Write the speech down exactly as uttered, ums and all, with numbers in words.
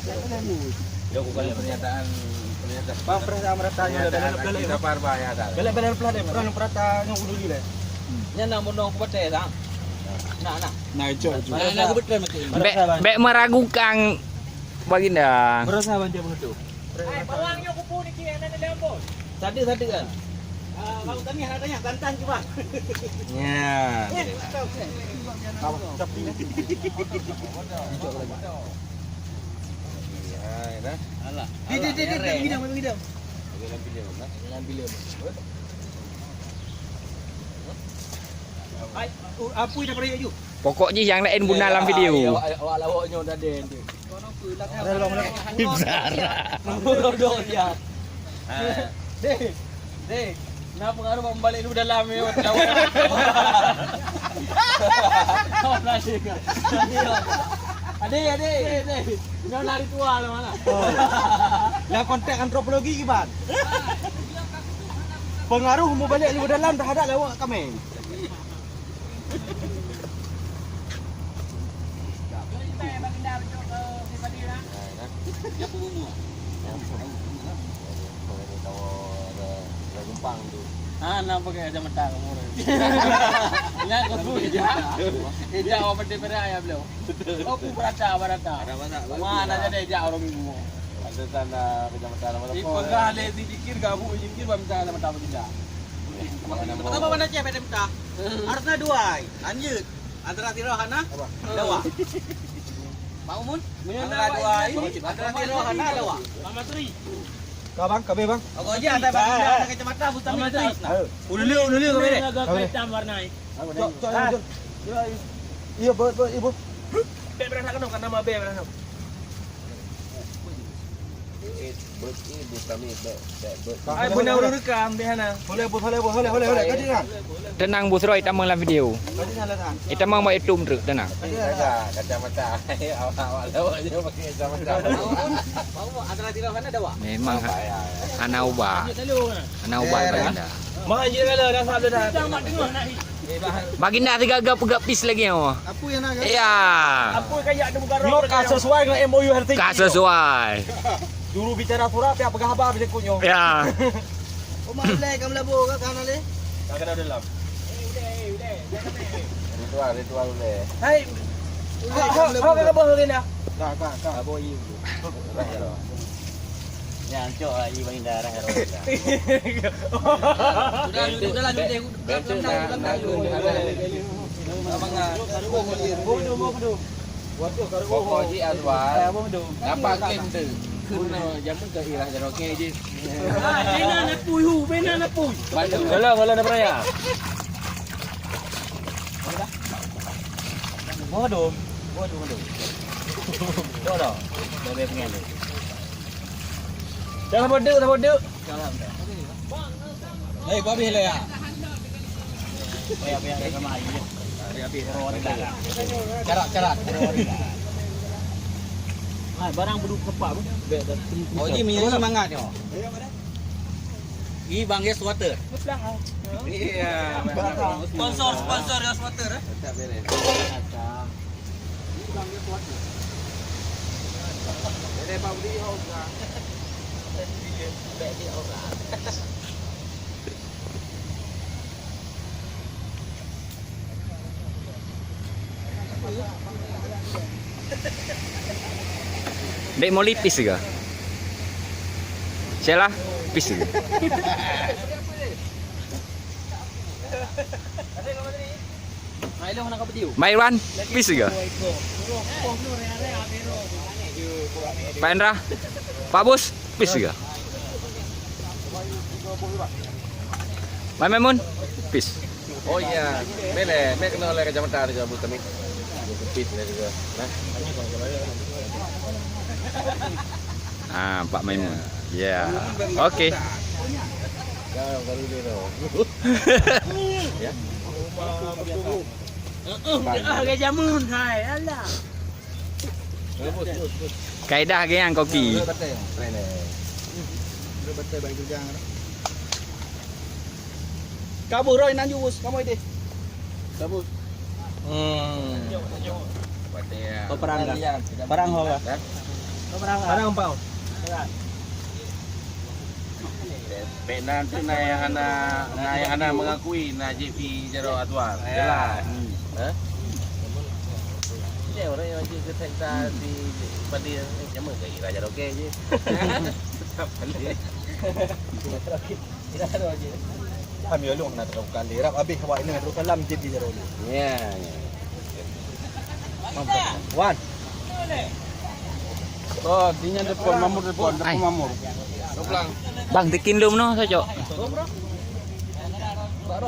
Pernyataan, pernyataan. Bang, perasaan merata nyoe. Pernyataan Aziz Zafar bah, ya, tak? Bela-bela pelan deh, perang perata nyoe dulu deh. Nyan nak bunoe ku batèe dah. Nah, nah. Nah, cok, cok. Nah, nah, aku betul mati. Bèk, bèk meragukan, Baginda. Merasa banjir betul. Hai, bawang nyoe kupu niki, anak dia ampun. Satu-satu kan? Ah, bang tanya, nak tanya, santan cuma. Ya. Eh, betul, betul. Tahu, tapi. Alah. Di, di, di, di, alah, di, ya, bagi dia, bagi dia. Bagi lampu dia, nah. Bagi lampu dia. Hai, uh, apa yang dah pergi laju? Pokok jih nyang laén buna lam video. Awak, awak lawak nyoe dah ada nanti. Zara. Bodoh dia. Deh. Deh. Nah, pengaruh bang balik lu dalam ni. Ade, ade, ade. Nyoe na ritual mana? Oh. Dalam konteks antropologi kiban. Pengaruh mubalik lu dalam terhadap lawak kami. Ah, nak pakai kacamata kamu. Nyan kau tu ijak. Ijak awak pandai berai ya, beliau. Oh, ku berata, berata. Mana jadi ijak orang minggu. Ada sana kacamata lama. Ipegah le zikir, gabu zikir, bang minta kacamata apa tidak? Pertama mana cek pada minta? Harusnya dua ai. Lanjut. Antara tiroh hana dawa. Pak Umun? Antara dua ai, antara tiroh hana dawa. Pak Matri. Ka bang, ka bang. Aku aja ada bang, ada kacamata, Bustami. Pak Matri. Harusnya. Ayo. Ululu, ululu, ka bang. Ka bang. Hitam warna ai. Cok, cok, cok. Iya, buat, buat, ibu. Bek berasa kena, kan nama bek berasa. Ai, beuna ureueng rekam di hana. Boleh, boleh, boleh, boleh, boleh, boleh. Tadi kan? Tenang, Bos Roy, tamong lam video. Tadi kan, kan? Itamong bak YouTube treuk, tenang. Tadi kan? Kacamata. Awak, awak lawak je pakai kacamata. Bawa, bawa, antara tiga mana ada, Wak? Memang ha-, hana ubah. Hana ubah, Baginda. Mah je kalau dah sabda dah. Baginda sigaga peugah peace lagi, oh. Apa yang nak? Ya. Apa kayak ada bukan. Nyoe ka sesuai dengan M O U R T P. Ka sesuai. Juru bicara surat pihak peugah haba berikutnya. Ya. Umar Black kamu labo ke kanan ni? Tak kena dalam. Ritual, ritual boleh. Hai. Kau, kau, kau, kau, kau, kau, kau. Kak, kak, kak. Abo ieu. Nyan cok lah, ieu bagi darah roh. Udah, udah, udah, udah, udah. Bentuk nak, nak guna. Pokok ji Azwar. Nampak game tu. Guna jamu ke irah jaroke je. Bena nak pui hu, bena nak pui. Bantu. Kalau, kalau nak peraya. Bodoh. Bodoh, bodoh. Bodoh. Bodoh pengen tu. Dah bodoh, dah bodoh. Hei, habis lah ya. Habis, habis, habis, sama air. Habis, habis. Carak, carak. Hai, barang beduk kepak tu. Oh, ji minyak ni mangat nyoe. Ih, Bang, Yes Water. Iya. Sponsor, sponsor Yes Water, eh. Tetap beres. Ih, Bang, Yes Water. Beres, Bang, beli, oh, Bang. Beli, beli, oh, Bang. Dek Molly pis ke? Sheila pis ke? Mai Irwan pis ke? Pak Hendra, Pak Bos pis ke? Mai Maimun pis. Oh iya, mele, mele kena oleh kacamata juga, Bu Temi. Pis ni juga. Nah. Ah, Pak Maimun. Ya. Oke. Kau baru dia tahu. Ya. Heeh, dia ah, jamun, hai, alah. Kaedah ke nyang koki. Kabur, Roy, nan jus, kamu itu. Kabur. Hmm. Oh, perang dah. Perang ho lah. Padang Ampau. Pek na tu na nyang hana, na nyang hana mengakui na J P jaroe Atwar. Jelas. Ha? Dia orang yang cek ke sektor di Padi, eh, nama ke Ira jaroe ke je. Kami ulung na terus kali rap habis awak ini terus salam J P jaroe. Ya, ya. Wan. Oh, dinya depan Mamur depan, depan Mamur. Bang, tikin dulu noh, saya cok.